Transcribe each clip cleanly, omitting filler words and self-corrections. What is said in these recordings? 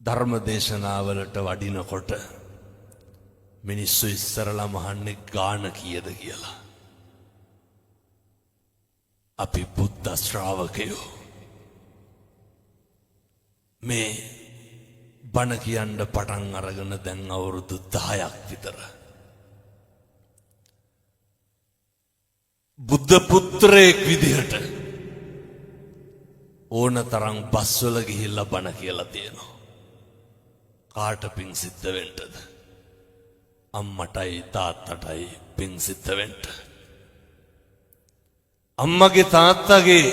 ධර්ම දේශනාවලට වඩිනකොට මිනිස්සු ඉස්සරලම අහන්නේ ගාන කීයද කියලා. අපි බුද්ධ ශ්‍රාවකයෝ. මේ බණ කියන්න පටන් අරගෙන දැන් අවුරුදු 10ක් විතර. බුද්ධ පුත්‍රයෙක් විදිහට ඕන තරම් බස්වල ගිහිල්ලා බණ කියලා තියෙනවා. කාට පිං සිද්ධ වෙන්නද? අම්මටයි තාත්තටයි පිං සිද්ධ වෙන්න. අම්මගේ තාත්තගේ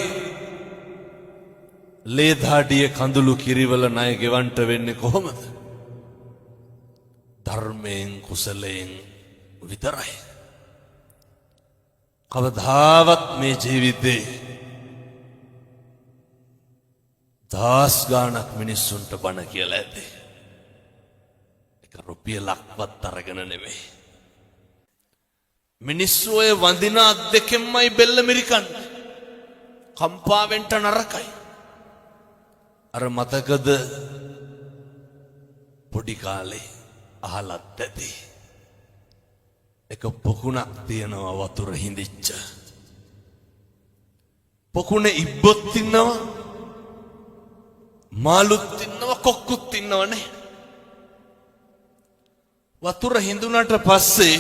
ලේදාඩිය කඳුළු කිරිවල ණය ගෙවන්ට වෙන්නේ කොහොමද? ධර්මයෙන් කුසලයෙන් විතරයි. කවදාවත් මේ ජීවිතේ දහස් ගාණක් මිනිස්සුන්ට බණ කියලා ඇති. එක රුපියලක්වත් අරගෙන නෙමෙයි. මිනිස්සු ඔය වඳින අත් දෙකෙන්මයි බෙල්ල මිරිකන්නේ. කම්පා වෙන්න නරකයි. අර මතකද පොඩි කාලේ අහලත් ඇති. එක පොකුණක් තියෙනවා වතුර හිඳිච්ච. පොකුණේ ඉබ්බොත් ඉන්නවා, මාළුත් ඉන්නවා, කොක්කුත් ඉන්නවනේ. වතුර හිඳුනට පස්සේ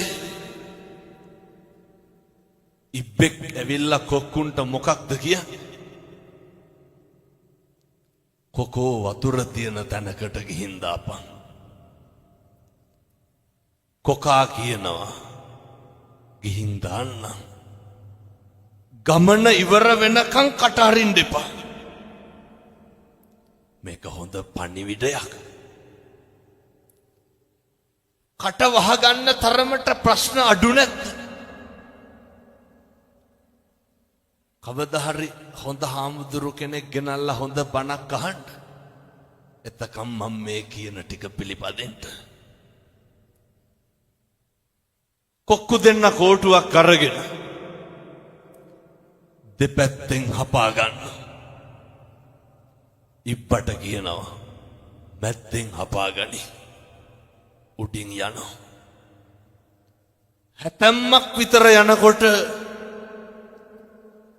ඉබ්බෙක් ඇවිල්ලා කොක්කුන්ට මොකක්ද කියන්නේ? කොකෝ වතුර තියෙන තැනකට ගිහින් දාපන්. කොකා කියනවා ගිහින් දාන්නම්. ගමන ඉවර වෙනකන් කට අරින්න එපා. මේක හොඳ පණිවිඩයක්. කට වහගන්න තරමට ප්‍රශ්න අඩු නැද්ද? කවදා හරි හොඳ හාමුදුරු කෙනෙක් ගෙනල්ලා හොඳ බණක් අහන්න. එතකම් මම මේ කියන ටික පිළිපදින්න. කොක්කු දෙන්න කෝටුවක් අරගෙන දෙපැත්තෙන් හපා ගන්න. ඉබ්බට කියනවා මැද්දෙන් හපා ගනි. උඩින් යනවා. හැතැම්මක් විතර යනකොට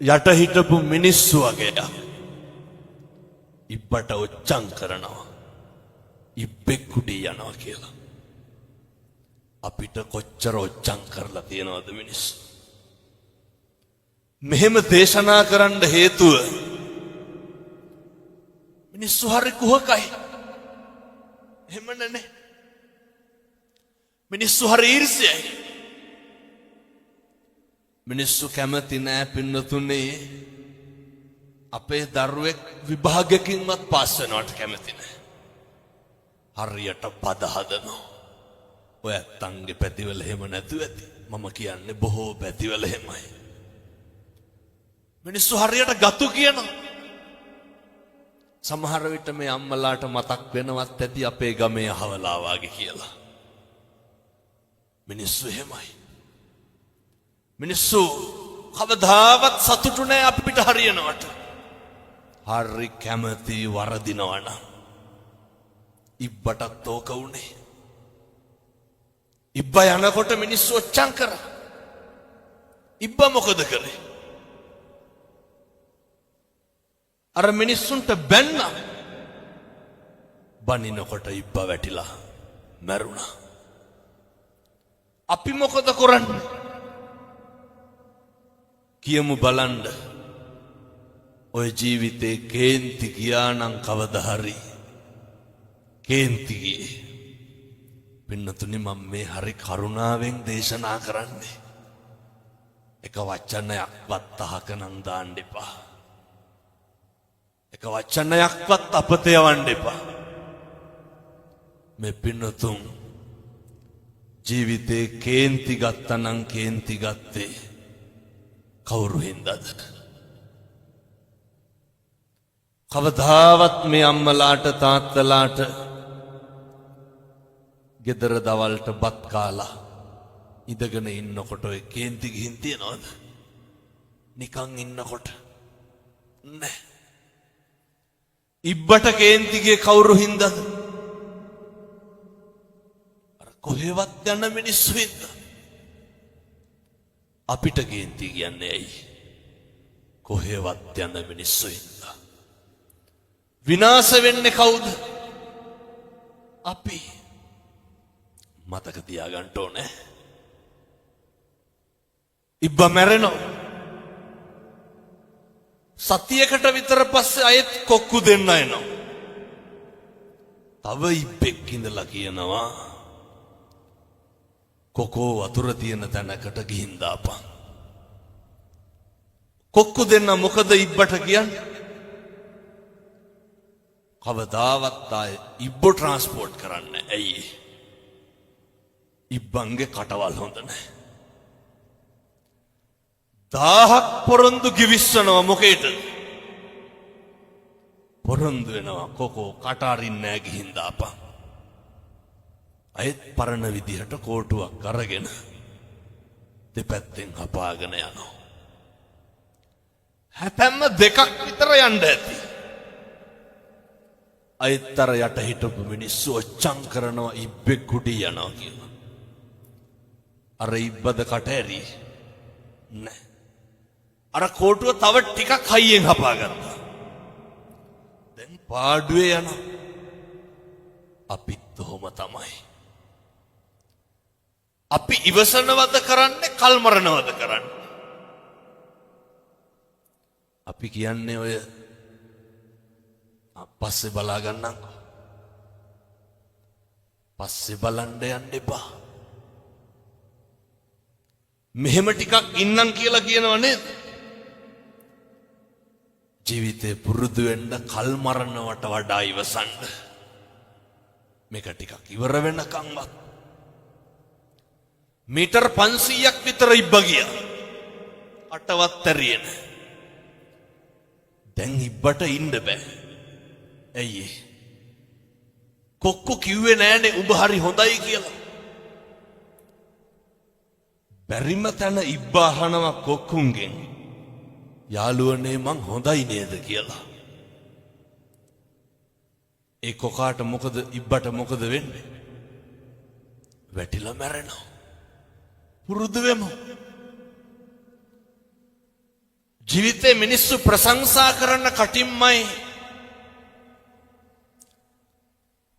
යට හිටපු මිනිස්සු වගේ ඉබ්බට ඔච්චම් කරනවා. ඉබ්බෙක් උඩින් යනවා කියලා. අපිට කොච්චර ඔච්චම් කරලා තියෙනවද මිනිස්සු? මෙහෙම දේශනා කරන්න හේතුව මිනිස්සු හරි කුහකයි. එහෙම නේ. මිනිස්සු හරි ඊර්ෂ්‍යයි. මිනිස්සු කැමති නෑ පින්නතුනේ අපේ දරුවෙක් විභාගයකින්වත් පාස් වෙනවට කැමති නෑ. හරියට පද හදනවා. ඔය ඇත්තන්ගේ පැතිවල එහෙම නැතුව ඇති. මම කියන්නේ බොහෝ පැතිවල එහෙමයි. මිනිස්සු හරියට ගතු කියනවා. සමහර විට මේ අම්මලාට මතක් වෙනවත් ඇති අපේ ගමේ අහවලා වාගේ කියලා. මිනිස්සු එහෙමයි. මිනිස්සු කවදාවත් සතුටු නෑ අපිට හරියනවට. හරි කැමති වරදිනවා නම්. ඉබ්බටත් ඕක වුණේ. ඉබ්බ යනකොට මිනිස්සු ඔච්චම් කරා. ඉබ්බ මොකද කරේ? අර මිනිස්සුන්ට බැන්න. බනිනකොට ඉබ්බ වැටිලා මැරුණා. අපි මොකද කරන්නේ? කියමු බලන්න. ඔය ජීවිතේ කේන්ති ගියා නම් කවදා හරි කේන්ති ගියේ. පින්නතුනි මම මේ හරි කරුණාවෙන් දේශනා කරන්නේ. එක වචනයක්වත් අහක නම් දාන්න එපා. එක වචනයක්වත් අපත යවන්න එපා. මේ පින්නතුන් ජීවිතේ කේන්ති ගත්තනම් කේන්ති ගත්තේ කවුරු හින්දාද? කවදාවත් මේ අම්මලාට තාත්තලාට ගෙදර දවල්ට බත් කාලා ඉඳගෙන ඉන්නකොට ඔය කේන්ති ගිහින් තියනවද? නිකන් ඉන්නකොට නෑ. ඉබ්බට කේන්ති ගියේ කවුරු හින්දාද? කොහෙවත් යන මිනිස්සු හින්දා. අපිට කේන්ති කියන්නේ ඇයි? කොහෙවත් යන මිනිස්සු හින්දා. විනාශ වෙන්නේ කවුද? අපි. මතක තියාගන්න ඕනේ. ඉබ්බා මැරෙනවා. සතියකට විතර පස්සේ අයෙත් කොක්කු දෙන්න එනවා. තව ඉබ්බෙක් ඉඳලා කියනවා, කොකෝ වතුර තියෙන තැනකට ගිහින් දාපන්. කොක්කු දෙන්න මොකද ඉබ්බට කියන්නේ? කවදාවත් ආයේ ඉබ්බෝ ට්‍රාන්ස්පෝර්ට් කරන්න. ඇයි? ඉබ්බන්ගේ කටවල් හොඳ නැහැ. 1000ක් පොරොන්දු ගිවිස්සනවා. මොකේටද? පොරොන්දු වෙනවා කොකෝ කට අරින්නේ නෑ, ගිහින් දාපන්. අයෙත් පරණ විදිහට කෝටුවක් අරගෙන දෙපැත්තෙන් හපාගෙන යනවා. හැතැම්ම 2ක් විතර යන්න ඇති. අයෙත් අර යට හිටපු මිනිස්සු ඔච්චම් කරනවා ඉබ්බෙක් කුඩි යනවා කියලා. අර ඉබ්බද කට ඇරි නෑ. අර කෝටුව තව ටිකක් හයියෙන් හපාගත්තා. දැන් පාඩුවේ යනවා. අපිත් ඔහොම තමයි. අපි ඉවසනවද කරන්නේ, කල්මරනවද කරන්නේ? අපි කියන්නේ ඔය පස්සේ බලා ගන්නම්කෝ. පස්සේ බලන්න යන්න එපා. මෙහෙම ටිකක් ඉන්නම් කියලා කියනව නේද? ජීවිතේ පුරුදු වෙන්න කල් මරනවට වඩා ඉවසන්න. මේක ටිකක් ඉවර වෙනකන්වත්. මීටර් 500ක් විතර ඉබ්බ ගියා. කටවත් ඇරියේ නෑ. දැන් ඉබ්බට ඉන්න බෑ. ඇයි ඒ? කොක්කු කිව්වේ නෑනේ උඹ හරි හොඳයි කියලා. බැරිම තැන ඉබ්බා අහනවා කොක්කුන්ගෙන්, යාළුවනේ මං හොඳයි නේද කියලා. ඒ කොකාට මොකද, ඉබ්බට මොකද වෙන්නේ? වැටිලා මැරෙනවා. පුරුදු වෙමු. ජීවිතේ මිනිස්සු ප්‍රශංසා කරන්න කටින්මයි,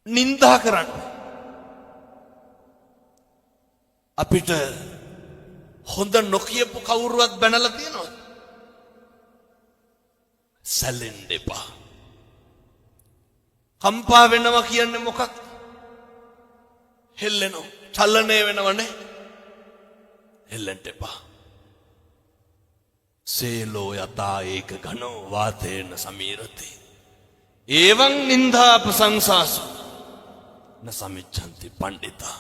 නින්දා කරන්න. අපිට හොඳ නොකියපු කවුරුවත් බැනලා තියෙනවද? සැලෙන්න එපා. කම්පා වෙනවා කියන්නේ මොකක්ද? හෙල්ලෙනවා, චලනය වෙනවනේ. හෙල්ලෙන්න එපා. සේලෝ යතා ඒක ඝනෝ වාතේන සමීරති. ඒවං නින්දා ප්‍රශංසාසු න සමිච්ඡන්ති පණ්ඩිතා.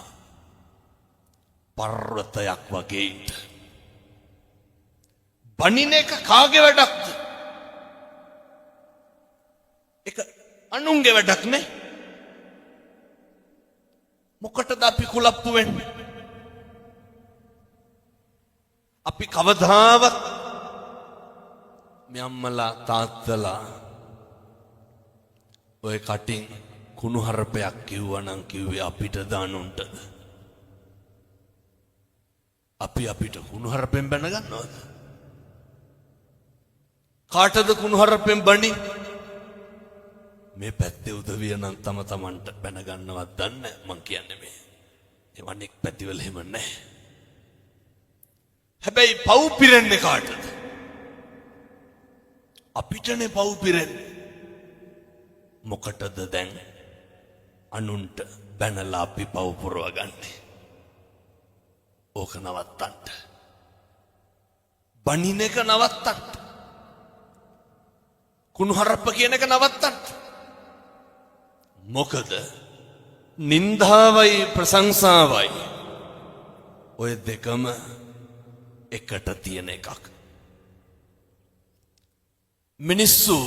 පර්වතයක් වගේ ඉන්න. බනින එක කාගේ වැඩක්ද? ඒක අනුන්ගේ වැඩක් නේ. මොකටද අපි කුලප්පු වෙන්නේ? අපි කවදාවත් මේ අම්මලා තාත්තලා ඔය කටින් කුණු හරපයක් කිව්වනම් කිව්වේ අපිටද අනුන්ටද? අපි අපිට කුණු හරපෙන් බැන ගන්නවද? කාටද කුණු හරපෙන් බණි? මේ පැත්තේ උදවිය නම් තම තමන්ට බැන ගන්නවත් දන්නේ මං කියන්නේ මේ. ඒ අනෙක් පැතිවල එහෙම නැහැ. හැබැයි පව් පිරෙන්නේ කාටද? අපිටනේ පව් පිරෙන්නේ. මොකටද දැන් අනුන්ට බැනලා අපි පව් පුරව ගන්නේ? ඕක නවත්තන්න. බනින එක නවත්තන්න. කුණු හරප්ප කියන එක නවත්තන්න. මොකද නින්දාවයි ප්‍රශංසාවයි ඔය දෙකම එකට තියෙන එකක්. මිනිස්සු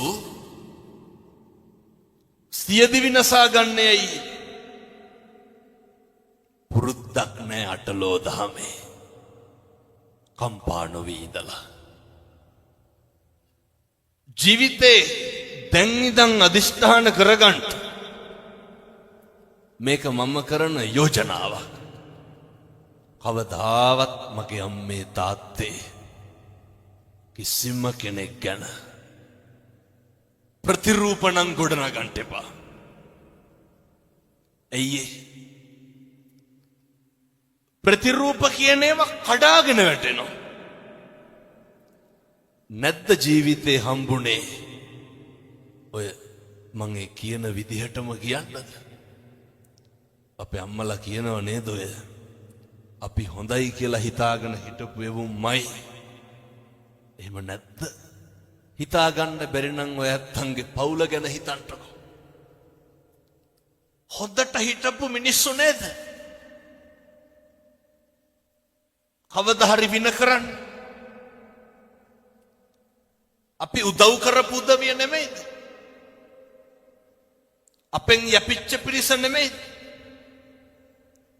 සියදිවි නසා ගන්නේ ඇයි? පුරුද්දක් නෑ අටලෝ දහමේ. කම්පා නොවී ඉඳලා. ජීවිතේ දැන් ඉඳන් අදිෂ්ඨාන කරගන්න. මේක මම කරන යෝජනාවක්. කවදාවත් මගේ අම්මේ තාත්තේ කිසිම කෙනෙක් ගැන ප්‍රතිරූප නම් ගොඩනගන්න එපා. ඇයි ඒ? ප්‍රතිරූප කියන ඒවා කඩාගෙන වැටෙනවා. නැද්ද ජීවිතේ හම්බුනේ ඔය මං ඒ කියන විදිහටම කියන්නද? අපේ අම්මලා කියනව නේද ඔය අපි හොඳයි කියලා හිතාගෙන හිටපු එවුන්මයි. එහෙම නැද්ද? හිතාගන්න බැරි නම් ඔය ඇත්තන්ගේ පවුල ගැන හිතන්නකෝ. හොඳට හිටපු මිනිස්සු නේද? කවදා හරි වින කරන්න. අපි උදව් කරපු උදවිය නෙමෙයිද? අපෙන් යැපිච්ච පිරිස නෙමෙයිද?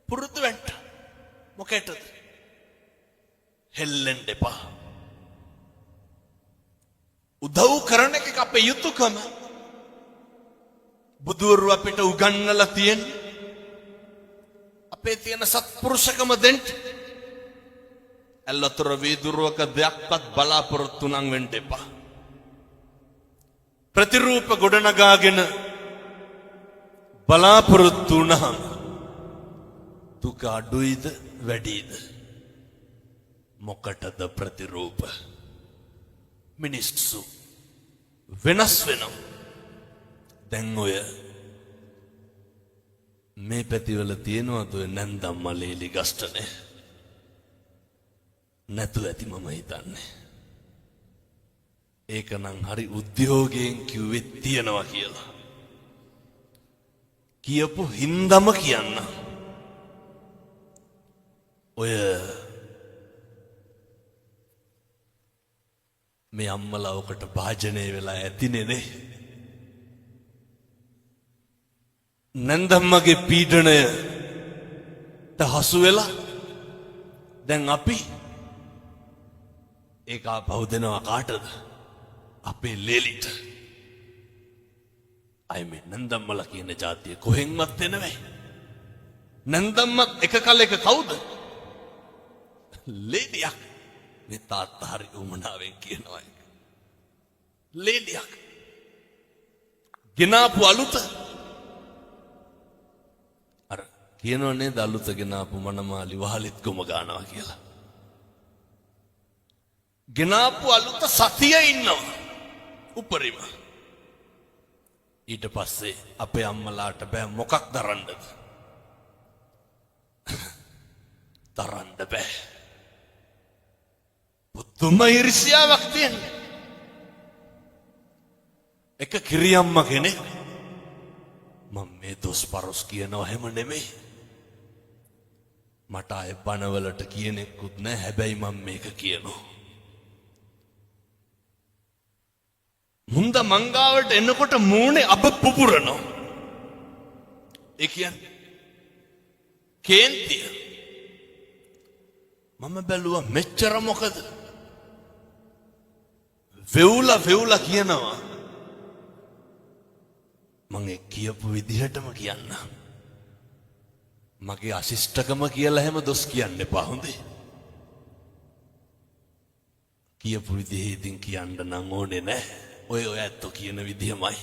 පුරුදු වෙන්න. මොකටද? හෙල්ලෙන්න එපා. උදව් කරන එක අපේ යුතුයකම. බුදුවරු අපිට උගන්වලා තියෙන්නේ අපේ තියෙන සත්පුරුෂකම දෙන්න. ඇල්වතුර වීදුරුවක දෙයක්වත් බලාපොරොත්තු නම් වෙන්න එපා. ප්‍රතිරූප ගොඩනගාගෙන බලාපොරොත්තු වුණාම දුක අඩුයිද වැඩිද? මොකටද ප්‍රතිරූප? මිනිස්සු වෙනස් වෙනවා. දැන් ඔය මේ පැතිවල තියෙනවද ඔය නැන්දම්ම ලේලි ගස්ටනේ? නැතුව ඇති මම හිතන්නේ. ඒක නම් හරි උද්‍යෝගයෙන් කිව්වෙත් තියෙනවා කියලා. කියපු හින්දම කියන්න. ඔය මේ අම්මලා ඔකට භාජනය වෙලා ඇතිනේ නේ. නැන්දම්මගේ පීඩනයට හසු වෙලා දැන් අපි ඒක ආපහු දෙනවා කාටද? අපේ ලේලිට. අය මේ නැන්දම්මලා කියන ජාතිය කොහෙන්වත් එනවෙයි. නැන්දම්මත් එක කලෙක කවුද? ලේලියක්. මේ තාත්තා හරි උමනාවෙන් කියනවා ඒක. ලේලියක්. ගෙනාපු අලුත අර කියනව නේද අලුත ගෙනාපු මනමාලි වහලිත් ගොම ගානවා කියලා. ගෙනාපු අලුත සතිය ඉන්නවා උපරිම. ඊට පස්සේ අපේ අම්මලාට බෑ මොකක් දරන්නද? දරන්න බෑ. පුදුම ඊර්ෂ්‍යාවක් තියෙන්නේ. එක කිරියම්ම කෙනෙක් මම මේ දොස් පරොස් කියනවා හැම නෙමෙයි. මට ආයෙ බණවලට කියනෙකුත් නෑ, හැබැයි මම මේක කියනවා. මුන්ද මංගාවට එනකොට මූණේ අබ පුපුරනවා. ඒ කියන්නේ කේන්තිය. මම බැලුවා මෙච්චර මොකද? වෙවුලා වෙවුලා කියනවා. මං ඒ කියපු විදිහටම කියන්න. මගේ අශිෂ්ටකම කියලා හැම දොස් කියන්න එපා හොඳේ. කියපු විදිහේ ඉතින් කියන්න නම් ඕනේ නෑ. ඔය ඔය ඇත්තෝ කියන විදිහමයි.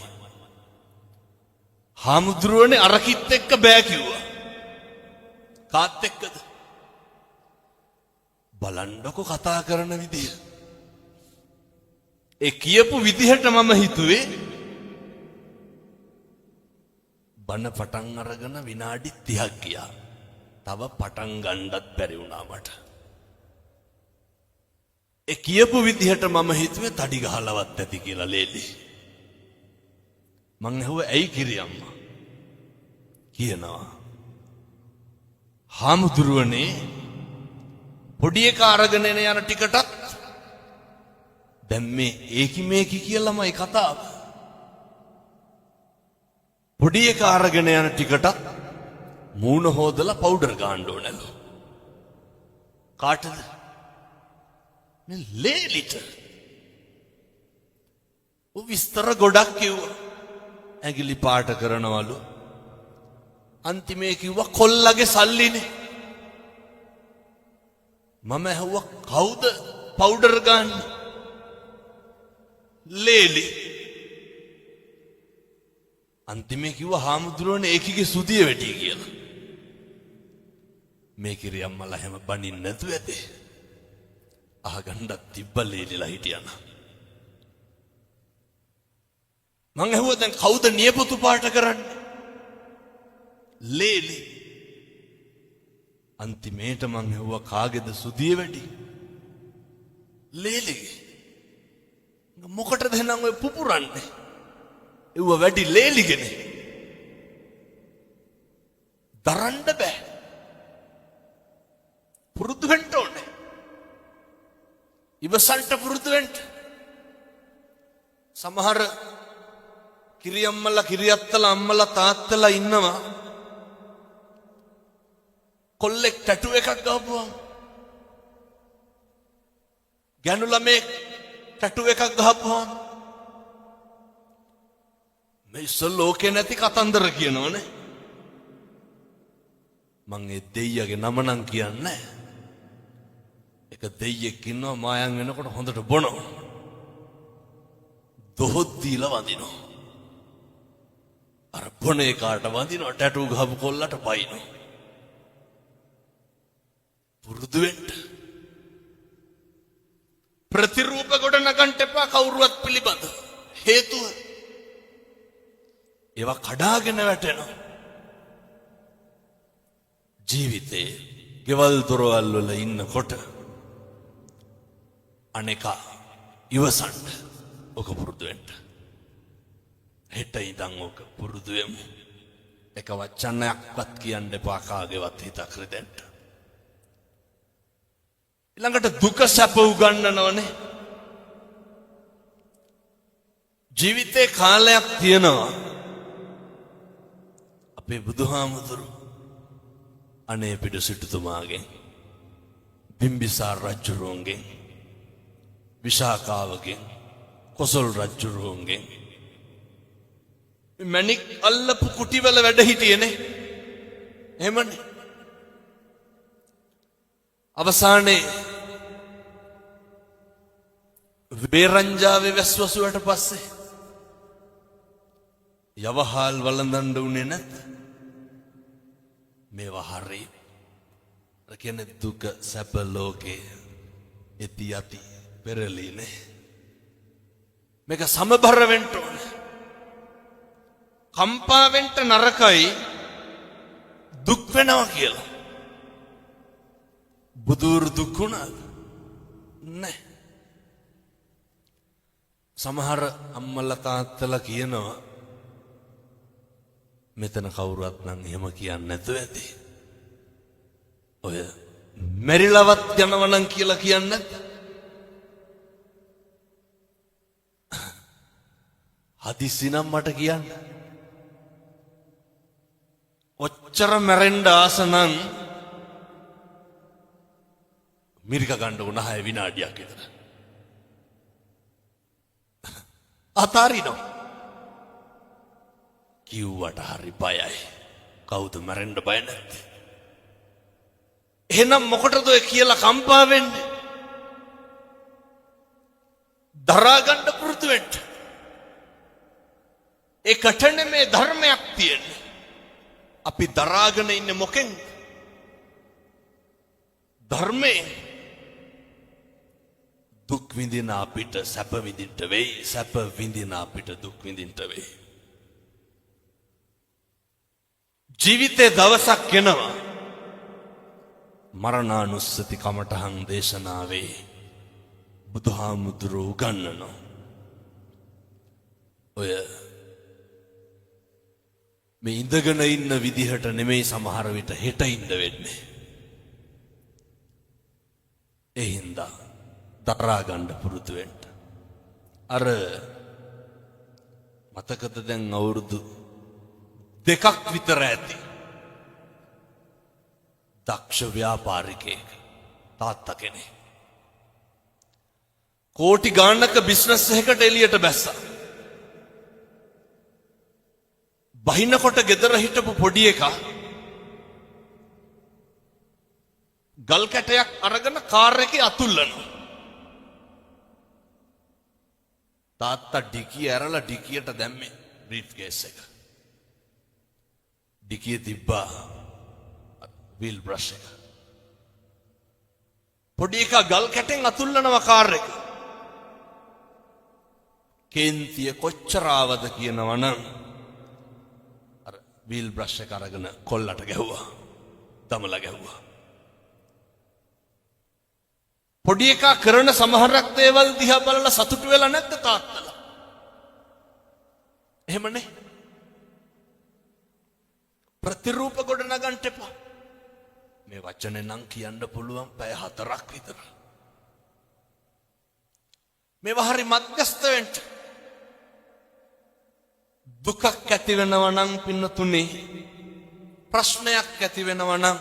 හාමුදුරුවනේ අරකිත් එක්ක බෑ කිව්වා. කාත් එක්කද? බලන්නකො කතා කරන විදිහ. ඒ කියපු විදිහට මම හිතුවේ බණ පටන් අරගෙන විනාඩි 30ක් ගියා. තව පටන් ගන්නත් බැරි වුණා මට. ඒ කියපු විදිහට මම හිතුවේ තඩි ගහලවත් ඇති කියලා ලේලි. මං ඇහුවා ඇයි කිරි අම්මා? කියනවා. හාමුදුරුවනේ පොඩි එකා අරගෙන එන යන ටිකටත් දැන් මේ ඒකි මේකි කියලාමයි කතාව. පොඩි එකා අරගෙන යන ටිකටත් මූණ හොදලා පවුඩර් ගන්න ඕනලු. කාටද? මේ ලේලිට. ඔව් විස්තර ගොඩක් කිව්වා. ඇඟිලි පාට කරනවලු. අන්තිමේ කිව්වා කොල්ලගේ සල්ලිනේ. මම ඇහුවා කවුද පවුඩර් ගාන්නේ? ලේලි. අන්තිමේ කිව්වා හාමුදුරුවනේ ඒකිගේ සුදිය වැඩි කියලා. මේ කිරි අම්මලා හැම බනින්න නැතුව ඇති. අහගන්නත් තිබ්බ ලේලිලා හිටියන. මං ඇහුවා දැන් කවුද නියපොතු පාට කරන්නේ? ලේලි. අන්තිමේට මං ඇහුවා කාගේද සුදිය වැඩි? ලේලිගේ. මොකටද එහෙනම් ඔය පුපුරන්නේ? එව්ව වැඩි ලේලිගෙනේ. දරන්න බෑ. පුරුදු වෙන්න ඕනේ. ඉවසන්ට පුරුදු වෙන්න. සමහර කිරියම්මලා කිරියත්තලා අම්මලා තාත්තලා ඉන්නවා. කොල්ලෙක් ටැටු එකක් ගහපුවම, ගැනු ළමෙක් ටැටු එකක් ගහපුවම මේ ඉස්සර ලෝකේ නැති කතන්දර කියනවනේ. මං ඒ දෙයියගේ නම නම් කියන්නේ. එක දෙයියෙක් ඉන්නවා, මායම් වෙනකොට හොඳට බොනවා. දොහොත් දීලා වඳිනවා. අර බොන එකාට වඳිනවා, ටැටු ගහපු කොල්ලට පයින්නවා. පුරුදු වෙන්න. ප්‍රතිරූප ගොඩ නගන්න එපා කවුරුවත් පිළිබඳ. හේතුව ඒවා කඩාගෙන වැටෙනවා. ජීවිතේ ගෙවල් දොරවල් වල ඉන්නකොට අනේකා ඉවසන්න, ඔක පුරුදු වෙන්න. හෙට ඉඳන් ඔක පුරුදු වෙමු. එක වචනයක්වත් කියන්න එපා කාගේවත් හිතක් රිදෙන්න. ඊළඟට දුක සැප උගන්නනවනේ. ජීවිතේ කාලයක් තියෙනවා. අපේ බුදුහාමුදුරු අනේ පිටු සිටුතුමාගෙන්, බිම්බිසාර රජුරුවන්ගෙන්, විශාකාවගෙන්, කොසොල් රජුරුවන්ගෙන් මැණික් අල්ලපු කුටිවල වැඩ හිටියනේ. එහෙමනේ. අවසානයේ වේරංජාවේ වැස්වසුවට පස්සේ යවහාල් වළඳන්න උනේ නැද්ද? මේවා හරි. අර කියන්නේ දුක සැප ලෝකේ එති යති පෙරලීනේ. මේක සමබර වෙන්න ඕනේ. කම්පා වෙන්න නරකයි, දුක් වෙනවා කියලා. බුදුරු දුක් වුණාද? නෑ. සමහර අම්මලා තාත්තලා කියනවා, මෙතන කවුරුවත් නම් එහෙම කියන්නේ නැතුව ඇති. ඔය මෙරිලවත් යනවා නම් කියලා කියන්නේ නැද්ද? හදිසි නම් මට කියන්න. ඔච්චර මැරෙන්න ආස නම් මිරික ගන්න උන 6 විනාඩියක් විතර. අතාරිනවා. කිව්වට හරි බයයි. කවුද මැරෙන්න බය නැත්තේ? එහෙනම් මොකටද ඔය කියලා කම්පා වෙන්නේ? දරා ගන්න පුරුදු වෙන්න. ඒකට නෙමේ ධර්මයක් තියෙන්නේ. අපි දරාගෙන ඉන්නේ මොකෙන්ද? ධර්මයෙන්. දුක් විඳින අපිට සැප විඳින්න වෙයි. සැප විඳින අපිට දුක් විඳින්න වෙයි. ජීවිතේ දවසක් එනවා. මරණානුස්සති කමඨහං දේශනාවේ බුදුහාමුදුරුවෝ උගන්වනවා. ඔය මේ ඉඳගෙන ඉන්න විදිහට නෙමෙයි සමහර විට හෙට ඉන්න වෙන්නේ. ඒ හින්දා දරා ගන්න පුරුදු වෙන්න. අර මතකද දැන් අවුරුදු 2ක් විතර ඇති දක්ෂ ව්‍යාපාරිකයෙක් තාත්තා කෙනෙක්. කෝටි ගාණක බිස්නස් එකකට එළියට බැස්සා. බහිනකොට ගෙදර හිටපු පොඩි එකා ගල් කැටයක් අරගෙන කාර් එකේ අතුල්ලනවා. තාත්තා ඩිකිය ඇරලා ඩිකියට දැම්මේ බ්‍රීෆ් කේස් එක. ඩිකිය තිබ්බා වීල් බ්‍රෂ් එක. පොඩි එකා ගල් කැටෙන් අතුල්ලනවා කාර් එක. කේන්තිය කොච්චර ආවද කියනවා නම් අර වීල් බ්‍රෂ් එක අරගෙන කොල්ලට ගැහුවා. දමලා ගැහුවා. පොඩි එකා කරන සමහරක් දේවල් දිහා බලලා සතුටු වෙලා නැද්ද තාත්තලා? එහෙමනේ. ප්‍රතිරූප ගොඩ නගන්න එපා. මේ වචනේ නම් කියන්න පුළුවන් පැය 4ක් විතර. මේවා හරි මධ්‍යස්ත වෙන්න. දුකක් ඇති වෙනවා නම් පින්නතුනේ, ප්‍රශ්නයක් ඇති වෙනවා නම්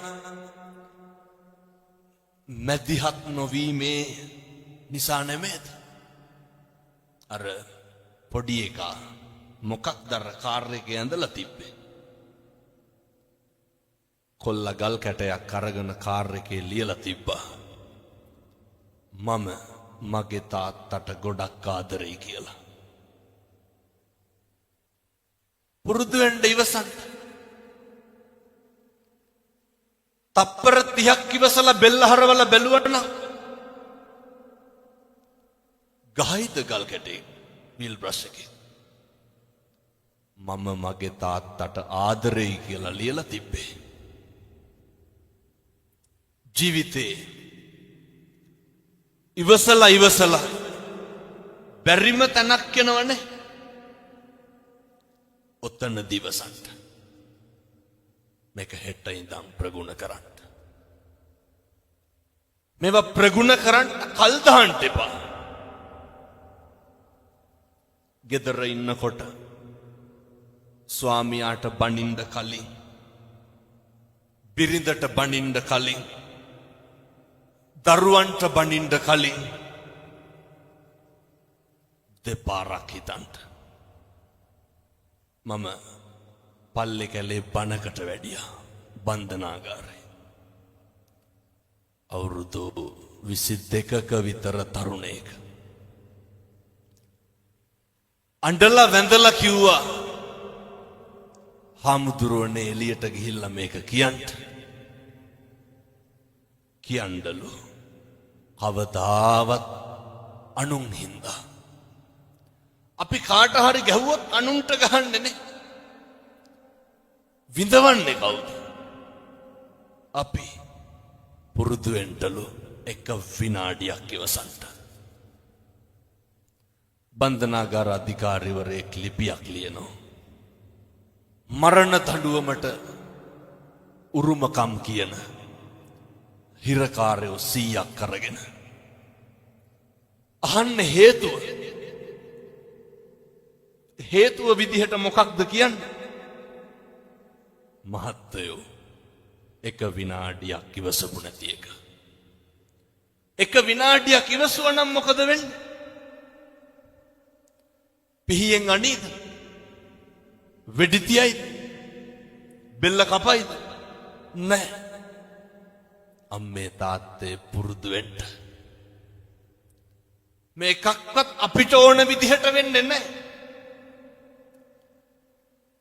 මැදිහත් නොවීමේ නිසා නෙමේද? අර පොඩි එකා මොකක්ද අර කාර් එකේ ඇඳලා තිබ්බේ? කොල්ල ගල් කැටයක් අරගෙන කාර් එකේ ලියලා තිබ්බා. මම මගේ තාත්තට ගොඩක් ආදරෙයි කියලා. පුරුදු වෙන්න ඉවසන්න. තප්පර 30ක් ඉවසලා බෙල්ල හරවලා බැලුවට නම් ගහයිද ගල් කැටේ වීල් බ්‍රෂ් එකේ? මම මගේ තාත්තට ආදරෙයි කියලා ලියලා තිබ්බේ. ජීවිතේ ඉවසලා ඉවසලා බැරිම තැනක් එනවනේ. ඔතන දිවසන්ට මේක හෙට ඉඳන් ප්‍රගුණ කරන්න. මේවා ප්‍රගුණ කරන්න කල් දාන්න එපා. ගෙදර ඉන්නකොට ස්වාමියාට බනින්න කලින්, බිරිඳට බනින්න කලින්, දරුවන්ට බනින්න කලින් දෙපාරක් හිතන්න. මම පල්ලෙ කැලේ බණකට වැඩියා බන්ධනාගාරේ. අවුරුදු 22ක විතර තරුණයෙක්. අඬලා වැඳලා කිව්වා, හාමුදුරුවනේ එළියට ගිහිල්ලා මේක කියන්න. කියන්නලු කවදාවත් අනුන් හින්දා. අපි කාට හරි ගැහුවොත් අනුන්ට ගහන්නේ නේ. විඳවන්නේ කවුද? අපි. පුරුදු වෙන්නලු එක විනාඩියක් ඉවසන්න. බන්ධනාගාර අධිකාරිවරයෙක් ලිපියක් ලියනවා. මරණ දඬුවමට උරුමකම් කියන හිරකාරයෝ 100ක් අරගෙන. අහන්න හේතුව. හේතුව විදිහට මොකක්ද කියන්නේ? මහත්තයෝ එක විනාඩියක් ඉවසපු නැති එක. එක විනාඩියක් ඉවසුවා නම් මොකද වෙන්නේ? පිහියෙන් අනීද? වෙඩි තියයිද? බෙල්ල කපයිද? නෑ. අම්මේ තාත්තේ පුරුදු වෙන්න. මේ එකක්වත් අපිට ඕන විදිහට වෙන්නේ නෑ.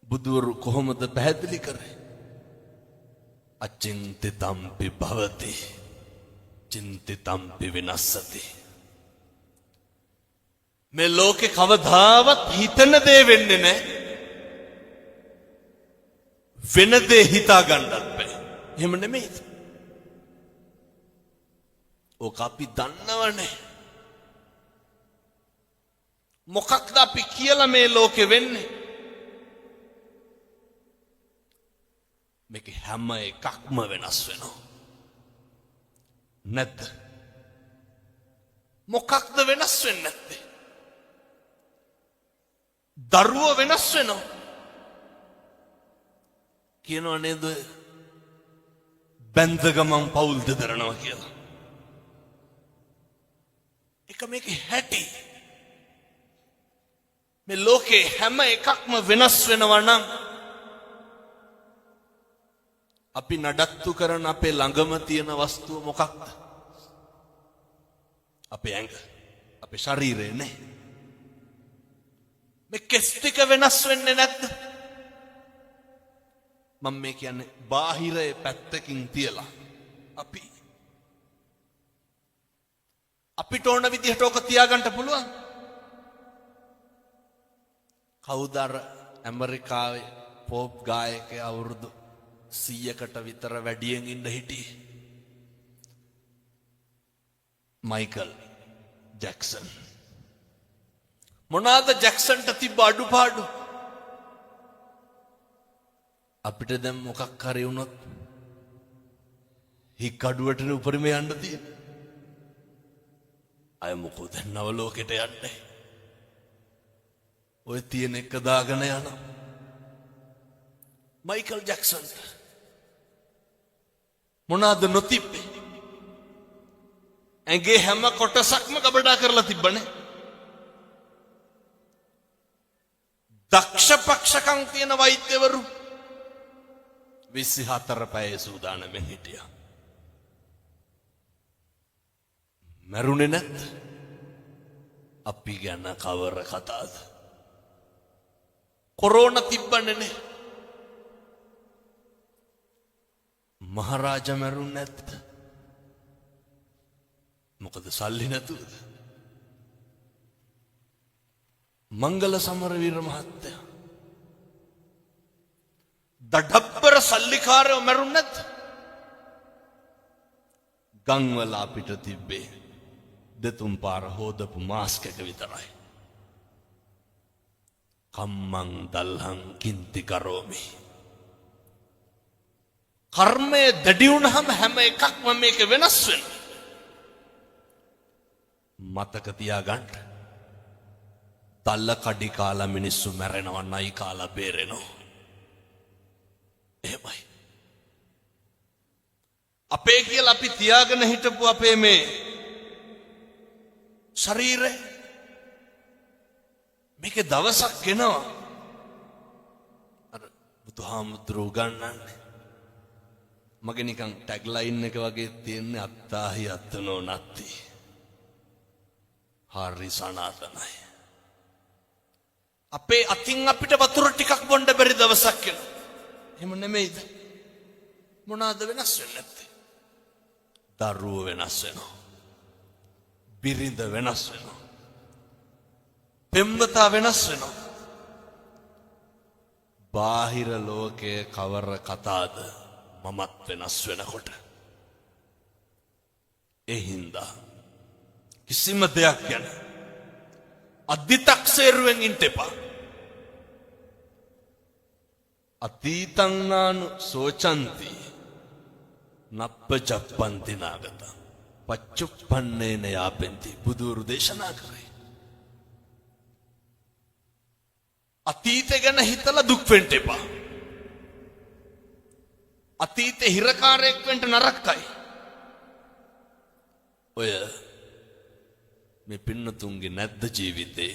බුදුවරු කොහොමද පැහැදිලි කරේ? අචින්තිතම්පි භවති චින්තිතම්පි විනස්සති. මේ ලෝකේ කවදාවත් හිතන දේ වෙන්නේ නෑ. වෙන දේ හිතා ගන්නත් බෑ. එහෙම නෙමෙයිද? ඕක අපි දන්නවනේ. මොකක්ද අපි කියලා මේ ලෝකෙ වෙන්නේ? මේක හැම එකක්ම වෙනස් වෙනවා. නැද්ද? මොකක්ද වෙනස් වෙන්නේ නැත්තේ? දරුවෝ වෙනස් වෙනවා. කියනවා නේද? බැන්ද ගමන් පවුල් දෙදරනවා කියලා. එක මේකේ හැටි. මේ ලෝකේ හැම එකක්ම වෙනස් වෙනවා නම් අපි නඩත්තු කරන අපේ ළඟම තියෙන වස්තුව මොකක්ද? අපේ ඇඟ, අපේ ශරීරය නේ. මේ කෙස් ටික වෙනස් වෙන්නේ නැද්ද? මම මේ කියන්නේ බාහිරයේ පැත්තකින් තියලා අපි අපිට ඕන විදිහට ඕක තියාගන්න පුළුවන්. කවුද අර ඇමරිකාවේ පොප් ගායකයා අවුරුදු 100කට විතර වැඩියෙන් ඉන්න හිටියේ? Michael Jackson. මොනාද ජැක්සන්ට තිබ්බ අඩුපාඩු? අපිට දැන් මොකක් හරි වුණොත් හික්කඩුවට උපරිම යන්න තියෙන්නේ. අය මොකෝ දැන් නව ලෝකෙට යන්නේ. ඔය තියෙන එක දාගෙන යනවා. මයිකල් ජැක්සන්ට මොනාද නොතිබ්බේ? ඇඟේ හැම කොටසක්ම ගබඩා කරලා තිබ්බනේ. දක්ෂ පක්ෂකම් තියෙන වෛද්‍යවරු 24 පැය සූදානම්ෙන් හිටියා. මැරුණේ නැත්? අපි ගැන කවර කතාද? කොරෝනා තිබ්බනේ නේ. මහරාජා මැරුණ නැත්ද? මොකද සල්ලි නැතුවද? මංගල සමරවීර මහත්තයා දඩබ්බර සල්ලිකාරයෝ මැරුණ නැද්ද? ගම්වල අපිට තිබ්බේ දෙතුන් පාර හෝදපු මාස්ක් එක විතරයි. කම්මං දල්හං කින්ති කරෝමි. කර්මය දැඩි වුණාම හැම එකක්ම මේක වෙනස් වෙනවා. මතක තියාගන්න. තල්ල කඩි කාලා මිනිස්සු මැරෙනවා, නයි කාලා බේරෙනවා. එහෙමයි. අපේ කියලා අපි තියාගෙන හිටපු අපේ මේ ශරීරය මේකේ දවසක් එනවා. අර බුදුහාමුදුරුවෝ උගන්වන්නේ මගේ නිකන් ටැග් ලයින් එක වගේ තියෙන්නේ අත්තාහි අත්තනෝ නත්ති. හරි සනාතනයි. අපේ අතින් අපිට වතුර ටිකක් බොන්න බැරි දවසක් එනවා. එහෙම නෙමෙයිද? මොනවාද වෙනස් වෙන්නේ නැත්තේ? දරුවෝ වෙනස් වෙනවා. බිරිඳ වෙනස් වෙනවා. පෙම්වතා වෙනස් වෙනවා. බාහිර ලෝකයේ කවර කතාද මමත් වෙනස් වෙනකොට. ඒ හින්දා කිසිම දෙයක් ගැන අධිතක්සේරුවෙන් ඉන්න එපා. අතීතං නානු සෝචන්ති නප්ප ජප්පන්ති නාගතං පච්චුප්පන්නේන යාපෙන්ති බුදුරු දේශනා කරේ. අතීතය ගැන හිතලා දුක් වෙන්න එපා. අතීතේ හිරකාරයෙක් වෙන්න නරකයි. ඔය මේ පින්නතුන්ගේ නැද්ද ජීවිතේ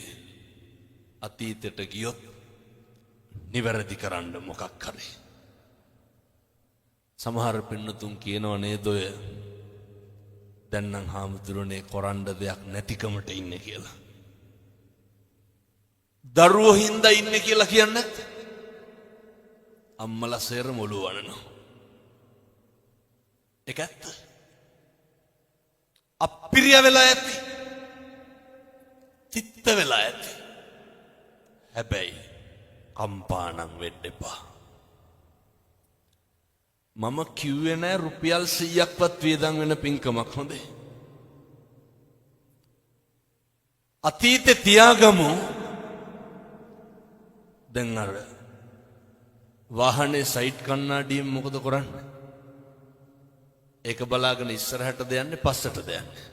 අතීතයට ගියොත් නිවැරදි කරන්න මොකක් හරි. සමහර පින්නතුන් කියනව නේද ඔය දැන් නම් හාමුදුරනේ කොරන්න දෙයක් නැතිකමට ඉන්නේ කියලා. දරුවෝ හින්දා ඉන්නේ කියලා කියන්නේ නැද්ද? අම්මලා සේරම ඔළුව වනනවා. ඒක ඇත්ත. අප්පිරිය වෙලා ඇති. තිත්ත වෙලා ඇති. හැබැයි කම්පා නම් වෙන්න එපා. මම කිව්වේ නෑ රුපියල් 100ක්වත් වියදම් වෙන පින්කමක් හොඳේ. අතීතේ තියාගමු. දැන් අර වාහනේ සයිඩ් කණ්ණාඩියෙන් මොකද කරන්නේ? ඒක බලාගෙන ඉස්සරහටද යන්නේ පස්සටද යන්නේ?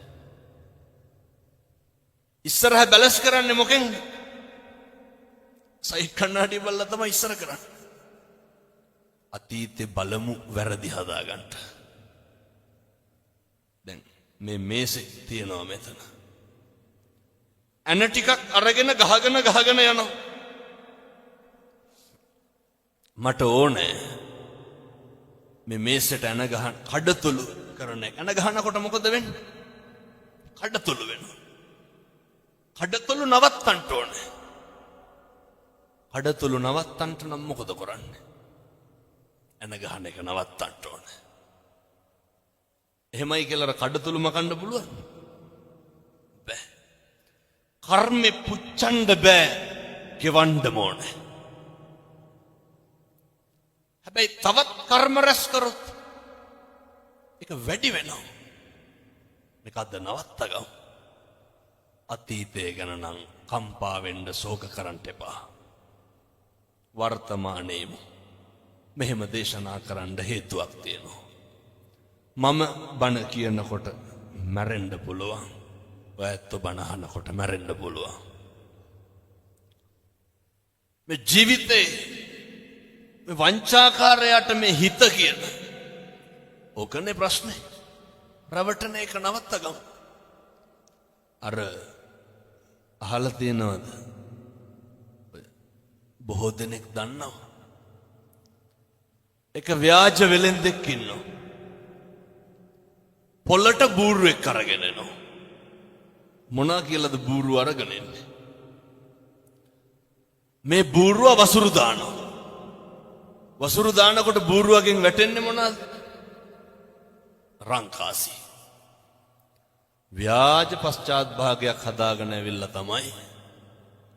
ඉස්සරහ බැලන්ස් කරන්නේ මොකෙන්ද? සයිඩ් කණ්ණාඩිය බලලා තමයි ඉස්සර කරන්නේ. අතීතේ බලමු වැරදි හදාගන්න. දැන් මේ මේසෙ තියෙනවා මෙතන. ඇන ටිකක් අරගෙන ගහගෙන ගහගෙන යනවා. මට ඕනේ මේ මේසෙට ඇන ගහන කඩතොළු කරන එක. ඇන ගහනකොට මොකද වෙන්නේ? කඩතොළු වෙනවා. කඩතොළු නවත්තන්න ඕනේ. කඩතොළු නවත්තන්න නම් මොකද කරන්නේ? ඇන ගහන එක නවත්තන්න ඕනේ. එහෙමයි කියලා අර කඩතොළු මකන්න පුළුවන්? බෑ. කර්මෙ පුච්චන්න බෑ, ගෙවන්න ඕනේ. හැබැයි තවත් කර්ම රැස් කරොත් ඒක වැඩි වෙනවා. මේක අද නවත්ත ගමු. අතීතය ගැන නම් කම්පා වෙන්න, ශෝක කරන්න එපා. වර්තමානයේම මෙහෙම දේශනා කරන්න හේතුවක් තියෙනවා. මම බණ කියනකොට මැරෙන්න පුළුවන්. ඔය ඇත්තෝ බණ අහනකොට මැරෙන්න පුළුවන්. මේ ජීවිතේ මේ වංචාකාරයාට මේ හිත කියන ඕකනේ ප්‍රශ්නේ. රවටන එක නවත්ත ගමු. අර අහලා තියෙනවද? බොහෝ දෙනෙක් දන්නවා. එක ව්‍යාජ වෙලෙන්දෙක් ඉන්නවා. පොළට බූරුවෙක් අරගෙන එනවා. මොනා කියලාද බූරුව අරගෙන එන්නේ? මේ බූරුව වසුරු දානවා. වසුරු දානකොට බූරුවගෙන් වැටෙන්නේ මොනවාද? රංකාසි. ව්‍යාජ පශ්චාත් භාගයක් හදාගෙන ඇවිල්ලා තමයි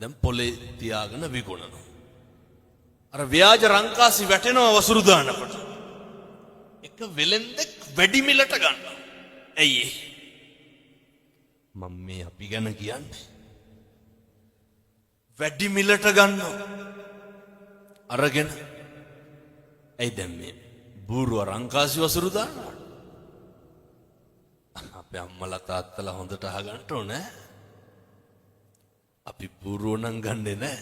දැන් පොලේ තියාගෙන විකුණනවා. අර ව්‍යාජ රංකාසි වැටෙනවා වසුරු දානකොට. එක වෙලෙන්දෙක් වැඩි මිලට ගන්නවා. ඇයි ඒ? මම මේ අපි ගැන කියන්නේ. වැඩි මිලට ගන්නවා. අරගෙන ඇයි දැන් මේ බූරුව රංකාසි වසුරු දානවා? අපේ අම්මලා තාත්තලා හොඳට අහගන්න ඕනේ. අපි බූරුව නම් ගන්නෙ නෑ.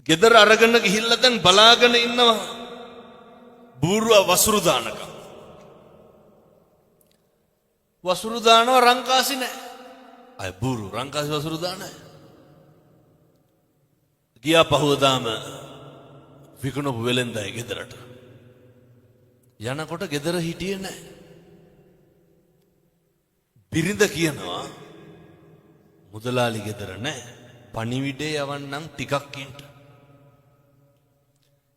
ගෙදර අරගෙන ගිහිල්ලා දැන් බලාගෙන ඉන්නවා බූරුව වසුරු දානකම්. වසුරු දානවා, රංකාසි නෑ. අය බූරු රංකාසි වසුරු දාන අය. ගියා පහුවදාම විකුණපු වෙලෙන්දයි ගෙදරට. යනකොට ගෙදර හිටියේ නෑ. බිරිඳ කියනවා, මුදලාලි ගෙදර නෑ. පණිවිඩේ යවන්නම් ටිකක් ඉන්න.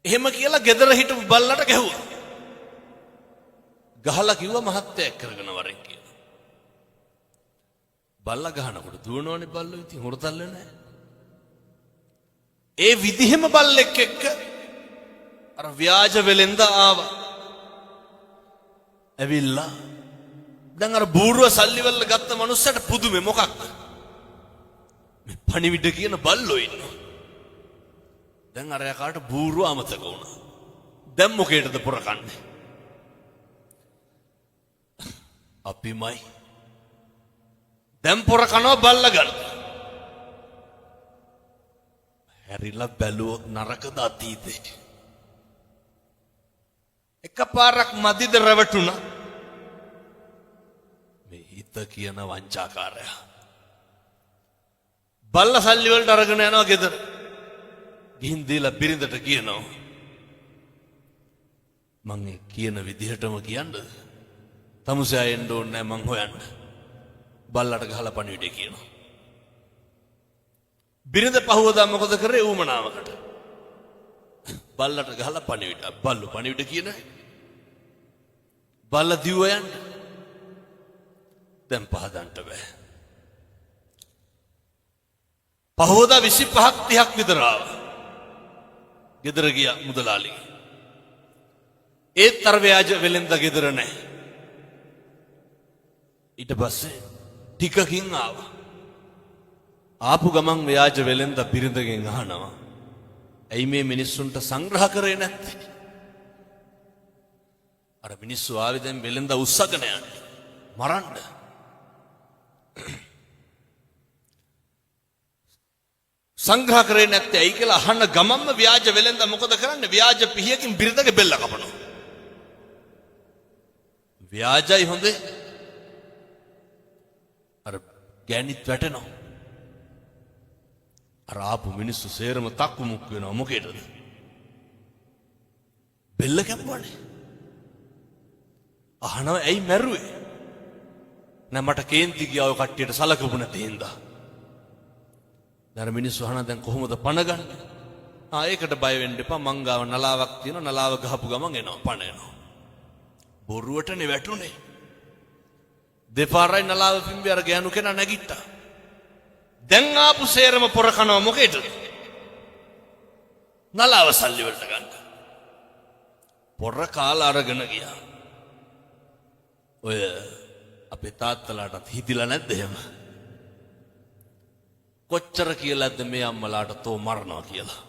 එහෙම කියලා ගෙදර හිටපු බල්ලට ගැහුවා. ගහලා කිව්වා මහත්තයා එක් කරගෙන වරෙන් කියලා. බල්ලා ගහනකොට දුවනවනේ බල්ලෝ, ඉතින් හොරතල් නෑ. ඒ විදිහෙම බල්ලෙක් එක්ක අර ව්‍යාජ වෙලෙන්ද ආවා. ඇවිල්ලා දැන් අර බූරුව සල්ලි වල ගත්ත මනුස්සයට පුදුමේ, මොකක්ද? මේ පණිවිඩ කියන බල්ලෝ ඉන්නවා. දැන් අර යකාට බූරුව අමතක වුණා. දැන් මොකේටද පොර කන්නේ? අපිමයි. දැන් පොර කනවා බල්ල ගන්න. හැරිලා බැලුවොත් නරකද අතීතේ? එකපාරක් මදිද රැවටුණා? මේ හිත කියන වංචාකාරයා. බල්ල සල්ලි වලට අරගෙන යනවා ගෙදර. ගිහින් දීලා බිරිඳට කියනවා. මං ඒ කියන විදිහටම කියන්නද? තමුසයා එන්න ඕනේ නෑ මං හොයන්න. බල්ලට ගහලා පණිවිඩය කියනවා. බිරිඳ පහුවදා මොකද කරේ ඌමනාවකට? බල්ලට ගහලා පණිවිඩ. බල්ලෝ පණිවිඩ කියන බල්ල දිව්ව යන්න. දැන් පහදන්ට බෑ. පහුවදා 25ක් 30ක් විතර ආවා. ගෙදර ගියා මුදලාලි. ඒත් අර ව්‍යාජ වෙලෙන්ද ගෙදර නැහැ. ඊට පස්සේ ටිකකින් ආවා. ආපු ගමන් ව්‍යාජ වෙලෙන්ද බිරිඳගෙන් අහනවා. ඇයි මේ මිනිස්සුන්ට සංග්‍රහ කරේ නැත්තේ? අර මිනිස්සු ආවේ දැන් වෙලෙන්ද උස්සගෙන යන්න. මරන්න. සංග්‍රහ කරේ නැත්තේ ඇයි කියලා අහන්න ගමන්ම ව්‍යාජ වෙලෙන්ද මොකද කරන්නේ? ව්‍යාජ පිහියකින් බිරිඳගේ බෙල්ල කපනවා. ව්‍යාජයි හොඳේ. අර ගෑණිත් වැටෙනවා. අර ආපු මිනිස්සු සේරම තක්කු මුක්කු වෙනවා, මොකේද? බෙල්ල කැපුවානේ. අහනවා ඇයි මැරුවේ? නෑ, මට කේන්ති ගියා ඔය කට්ටියට සලකපු නැති හින්දා. දැන් මිනිස්සු අහනවා දැන් කොහොමද පණ ගන්නේ? ආ, ඒකට බය වෙන්න එපා, මං ගාව නලාවක් තියෙනවා, නලාව ගහපු ගමන් එනවා, පණ එනවා. බොරුවටනේ වැටුනේ. දෙපාරයි නලාව පිම්බි, අර ගෑනු කෙනා නැගිට්ටා. දැන් ආපු සේරම පොර කනවා මොකේද? නලාව සල්ලි වලට ගන්න. පොර කාලා අරගෙන ගියා. ඔය අපේ තාත්තලාටත් හිතිලා නැද්ද එහෙම? කොච්චර කියලාද මේ අම්මලාට තෝ මරනවා කියලා?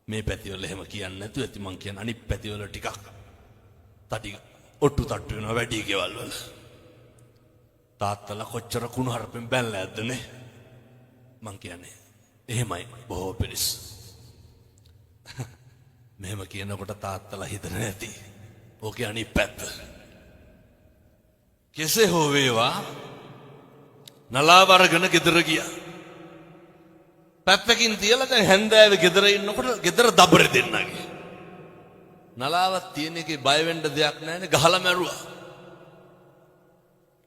මේ පැතිවල එහෙම කියන්නේ නැතුව ඇති. මං කියන්නේ අනිත් පැතිවල ටිකක් තඩි ඔට්ටු තට්ටු වෙනවා වැඩි ගෙවල් වල. තාත්තලා කොච්චර කුණු හරපෙන් බැනලා ඇද්ද නේ? මං කියන්නේ එහෙමයි බොහෝ පිරිස්. මෙහෙම කියනකොට තාත්තලා හිතන ඇති ඕකේ අනිත් පැත්ත. කෙසේ හෝ වේවා, නලාව අරගෙන ගෙදර ගියා. පැත්තකින් තියලා දැන් හැන්දෑවේ ගෙදර ඉන්නකොට ගෙදර දබරේ දෙන්නගේ. නලාවක් තියෙන එකේ බය වෙන්න දෙයක් නැහැනේ, ගහලා මැරුවා.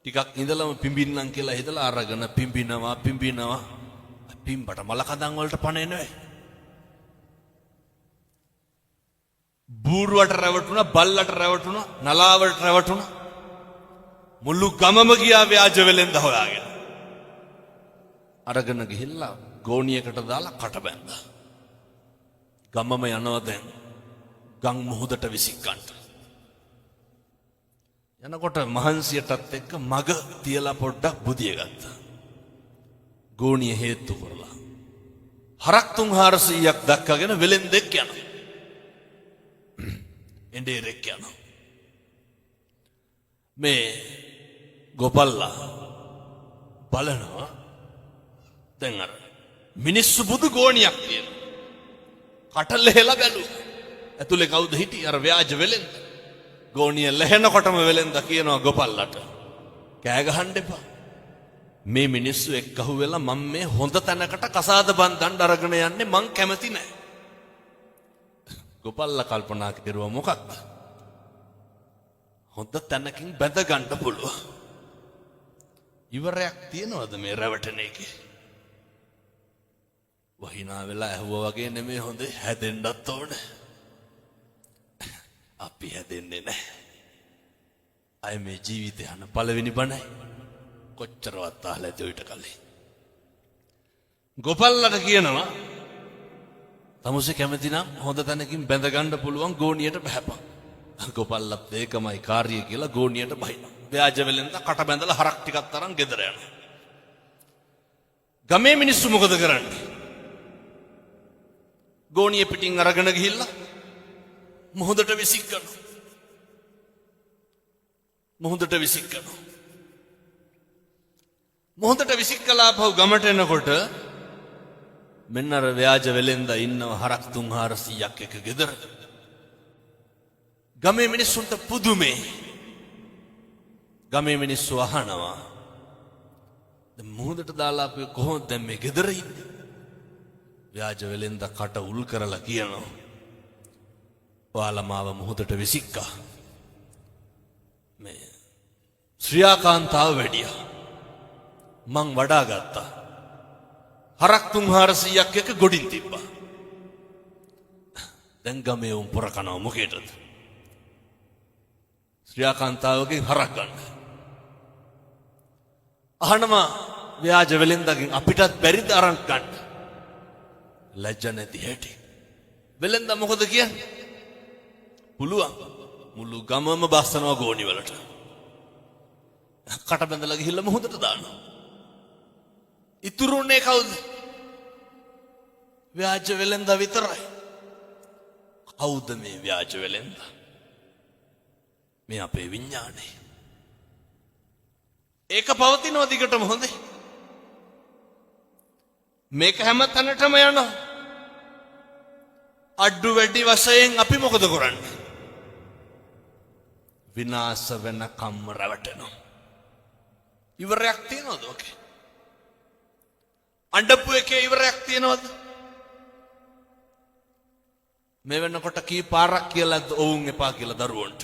ටිකක් ඉඳලම පිඹින්නම් කියලා හිතලා අරගෙන පිඹිනවා පිඹිනවා, පිඹට මල කඳන් වලට පණ එනවා. බූරුවට රැවටුණා, බල්ලට රැවටුණා, නලාවට රැවටුණා. මුළු ගමම ගියා ව්‍යාජ වෙලෙන්ද හොයාගෙන. අරගෙන ගිහිල්ලා ගෝණියකට දාලා කට බැන්දා. ගමම යනවා දැන් ගම් මුහුදට විසික්කන්ට. යනකොට මහන්සියටත් එක්ක මග තියලා පොඩ්ඩක් බුදිය ගත්තා. ගෝණිය හේතු කරලා. හරක් 300-400ක් දක්කගෙන වෙලෙන්දෙක් යනවා. එඬේරෙක් යනවා. මේ ගොපල්ලා බලනවා, දැන් අර මිනිස්සු බුදු ගෝණියක් තියෙනවා. කට ලෙහෙලා බැලුවා. ඇතුලේ කවුද හිටියේ? අර ව්‍යාජ වෙලෙන්ද. ගෝණිය ලෙහෙනකොටම වෙලෙන්ද කියනවා ගොපල්ලට, කෑ ගහන්න එපා. මේ මිනිස්සු එක්ක අහුවෙලා මම මේ හොඳ තැනකට කසාද බන්දන්න අරගෙන යන්නේ, මං කැමති නෑ. ගොපල්ලා කල්පනා කෙරුවා මොකක්ද? හොඳ තැනකින් බැඳ ගන්න පුළුවන්. ඉවරයක් තියනවද මේ රැවටෙන එකේ? වහිනා වෙලා ඇහුවා වගේ නෙමෙයි හොඳේ, හැදෙන්නත් ඕනේ. අපි හැදෙන්නේ නැහැ. අය මේ ජීවිතය අහන පළවෙනි බණයි. කොච්චරවත් අහලා ඇති ඔයිට කලින්. ගොපල්ලට කියනවා තමුසේ කැමති නම් හොඳ තැනකින් බැඳ ගන්න පුළුවන්, ගෝණියට බහැපන්. ගොපල්ලත් ඒකමයි කාර්යය කියලා ගෝණියට බහිනවා. ව්‍යාජ වෙලෙන්ද කට බැඳලා හරක් ටිකක් අරන් ගෙදර යනවා. ගමේ මිනිස්සු මොකද කරන්නේ? ගෝණිය පිටින් අරගෙන ගිහිල්ලා මුහුදට විසික්කනවා. මුහුදට විසික්කනවා. මුහුදට විසික්කලා ආපහු ගමට එනකොට මෙන්න අර ව්‍යාජ වෙලෙන්ද ඉන්නව හරක් 300-400ක් එක ගෙදර. ගමේ මිනිස්සුන්ට පුදුමේ. ගමේ මිනිස්සු අහනවා, දැන් මුහුදට දාලා අපි කොහොමද දැන් මේ ගෙදර ඉන්නේ? ව්‍යාජ වෙලෙන්ද කට උල් කරලා කියනවා, ඔයාලා මාව මුහුදට විසික්කා. මේ ශ්‍රියාකාන්තාව වැඩියා. මං වඩා ගත්තා. හරක් 300-400ක් එක ගොඩින් තිබ්බා. දැන් ගමේ උන් පොර කනවා මොකේටද? ශ්‍රියාකාන්තාවගෙන් හරක් ගන්න. අහනවා ව්‍යාජ වෙලෙන්දගෙන්, අපිටත් බැරිද අරන් ගන්න? ලැජ්ජ නැති හැටි. වෙලෙන්ද මොකද කියන්නේ? පුළුවන්. මුළු ගමම බස්සනවා ගෝණි වලට. කට බැඳලා ගිහිල්ලා මුහුදට දානවා. ඉතුරුනේ කවුද? ව්‍යාජ වෙලෙන්ද විතරයි. කවුද මේ ව්‍යාජ වෙලෙන්ද? මේ අපේ විඤ්ඤාණය. ඒක පවතිනවා දිගටම හොඳේ. මේක හැම තැනටම යනවා. අඩු වැඩි වශයෙන් අපි මොකද කරන්නේ? විනාශ වෙනකම්ම රැවටෙනවා. ඉවරයක් තියනවද ඔකේ? අඬපු එකේ ඉවරයක් තියනවද? මේ වෙනකොට කී පාරක් කියලාද ඔවුන් එපා කියලා දරුවන්ට?